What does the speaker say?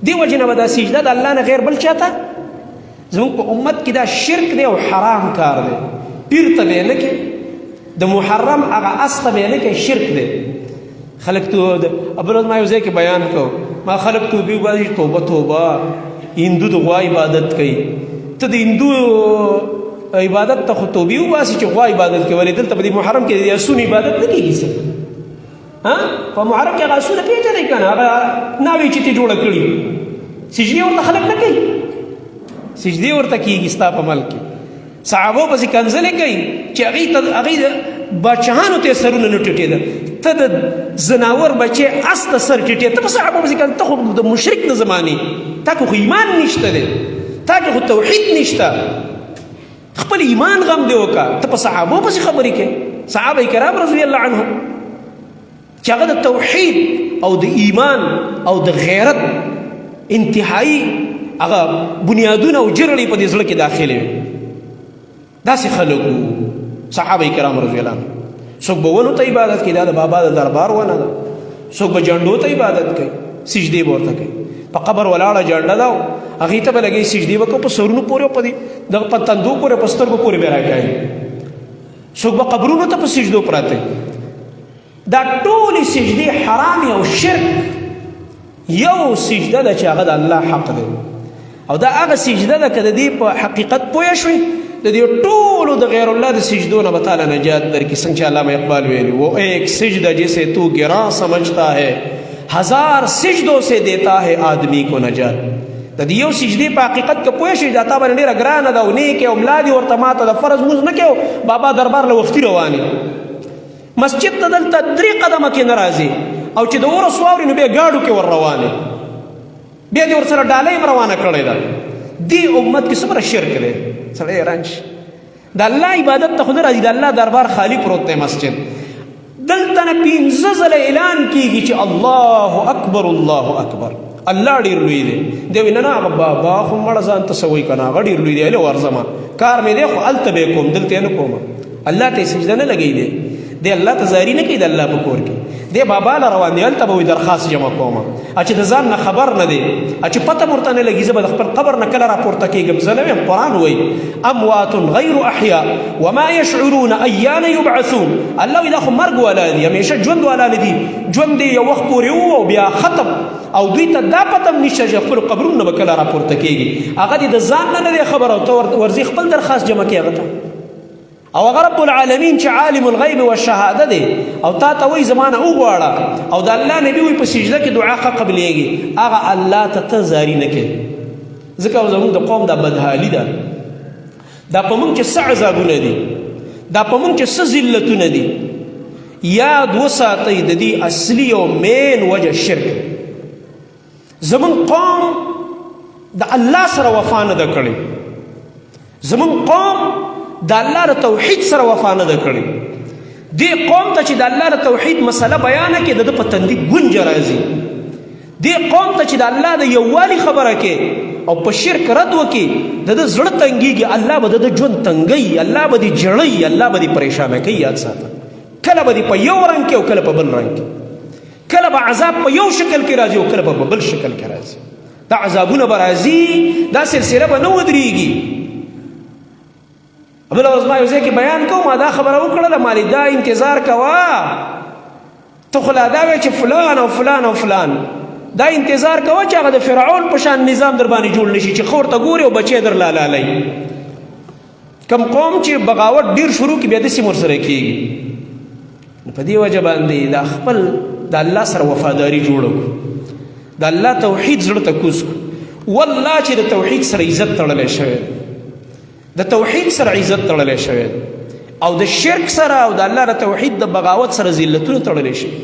دی وجه نه به دا سجده د الله نه غیر بل چاته. زموږ په امت کې دا شرک دی او حرام کار دی. پیر ته به نه کې، د محرم هغه اس ته به نه کې، شرک دی. خلک تو ابل ما یو ځای کې بیان کو، ما خلک توبې وباسي، توبه توبه، هندو د غوا عبادت کوي، ته د هندو عبادت ته خو توبې وباسي چې غوا عبادت کوي، ولې دلته په دې محرم کې د اسونو عبادت نه کېږي؟ څه ها په محرم کې هغه اسونه پېژنې که نه؟ هغه ناوې چې ته جوړه کړي، سجدې ورته خلک نه کوي، سجدې ورته کېږي. ستا په ملک کې صحابو پسې کنځلې کوي چې هغوی ته، هغوی بادشاهانو ته سرونه نه ټیټېده، ته د ځناور بچی اس ته سر ټیټې، ته په صحابو پسې کنځل، ته خو د مشرک د زمانې، تا کې خو ایمان نشته دی، تا کې خو توحید نشته، خپل ایمان غم دی وکړه، ته په صحابو پسې خبرې کوې. صحابه کرام رضی الله عنهم چې هغه د توحید او د ایمان او د غیرت انتهایی هغه بنیادونه او جرړې په دې زړه کې داخلي وي، داسې خلک وو صحابه کرام رضی الله عنهم. څوک به ونو ته عبادت کوي، دا د بابا د دربار ونه ده، څوک به جنډو ته عبادت کوي، سجدې به ورته کوي، په قبر ولاړه جنډه ده، هغې ته به لګوي، سجدې به کوي، په سرونو پورې، په دې دغه په تندو پورې، په سترګو پورې به راکاږي، څوک به قبرونو ته په سجدو پراته. دا ټولې سجدې حرام او شرک. یو سجده ده چې هغه د الله حق دی، او دا هغه سجده ده که د دې په حقیقت پوه شوې، د دې ټولو د غیر الله د سجدو نه به تعالی نجات درکړي. څنګه چې علامه اقبال ویلي، وہ ایک سجدہ جسے تو گراں سمجھتا ہے، هزار سجدوں سے دیتا ہے آدمی کو نجات. د دې یو سجدې په حقیقت کې پوه شي، دا تا باندې ډېره ګرانه ده او نیکه او ملا دې ورته ماته د فرض مونځ نه کوي، بابا دربار له وختي روانې، مسجد ته دلته درې قدمه کې نه راځي، او چې د اورس واوري نو بیا ګاډو کې ور روانې، بیا دې ورسره ډالۍ هم روانه کړې ده. دې امت کې څومره شرک دی، سړی حیران شي. د الله عبادت ته خو نه راځي، د الله دربار خالی پروت دی. مسجد دلته نه پنځه ځله اعلان کیږي چې الله اکبر الله اکبر، الله ډیر لوی دی. دی وی نه نه، هغه بابا خو مړه ځان ته سوی که نه، هغه ډیر لوی دی، هله ورځمه، کار مې دی خو هلته به یې کوم، دلته یې نه کوم. الله ته سجده نه لګي دی، دی الله ته زاری نه کوي. د الله په کور کې دی بابا له روان دی، هلته به وایي درخواست جمع کوم، چې د ځان نه خبر نه دی، چې پته ورته نه لګي، زه به د خپل قبر نه کله راپورته کېږم، زه نه وایم، قرآن وایي اموات غیر احیا وما يشعرون ایان يبعثون. الله وایي دا خو مرګ والا دي، همیشه ژوند والا نه دي، ژوند دی یو وخت پورې وو او بیا ختم، او دوی ته دا پته هم نشته چې خپل قبرونو نه به کله راپورته کېږي. هغه دې د ځان نه نه دی خبر، او ته ورځي خپل درخواست جمع کړې هغه ته، او هغه رب العالمین چې عالم الغیب والشهاده دی، او تا ته وایي زمانه وغواړه، او د الله نبی وایي په سجده کې دعا ښه قبلېږي، هغه الله ته ته زاري نه کوې. ځکه زموږ د قوم دا بدحالي ده، دا په موږ کې څه عذابونه دي، دا په موږ کې څه ذلتونه دي. یاد وساتئ، د دې اصلي او مین وجه شرک. زمون قوم د الله سره وفا نه ده کړې، زمون قوم د الله د توحید سره وفا نه ده کړې. دې قوم ته چې د الله د توحید مسله بیان کړي، د ده په تندي ګونجه راځي. دې قوم ته چې د الله د یووالي خبره کې او په شرک رد وکړي، د ده زړه تنګېږي. الله به د ده ژوند تنګوي، الله به دې جړوي، الله به دې پریشانه کوي. یاد ساته، کله به دې په یو رنګ کې او کله په بل رنګ کې، کله به عذاب په یو شکل کې راځي او کله به په بل شکل کې راځي. دا عذابونه به راځي، دا سلسله به نه ودرېږي. بله ورځ ما یو ځای کې بیان کوم، ما دا خبره وکړله، ما دا انتظار کوه، ته خو لا دا وایې چې فلان او فلان او فلان، دا انتظار کوه چې هغه د فرعون په شان نظام در باندې جوړ نشي چې خور ته ګوري او بچی در لالالوي. کم قوم چې بغاوت ډیر شروع کی، بیا داسې ورسره کېږي. په دې وجه باندې دا خپل د الله سره وفاداری جوړه کړو، د الله توحید زړه ته کوز کړو. والله چې د توحید سره عزت تړلی شوی، د توحید سره عزت تړلی شوی، او د شرک سره او د الله د توحید د بغاوت سره ذلتونه تړلی شوی.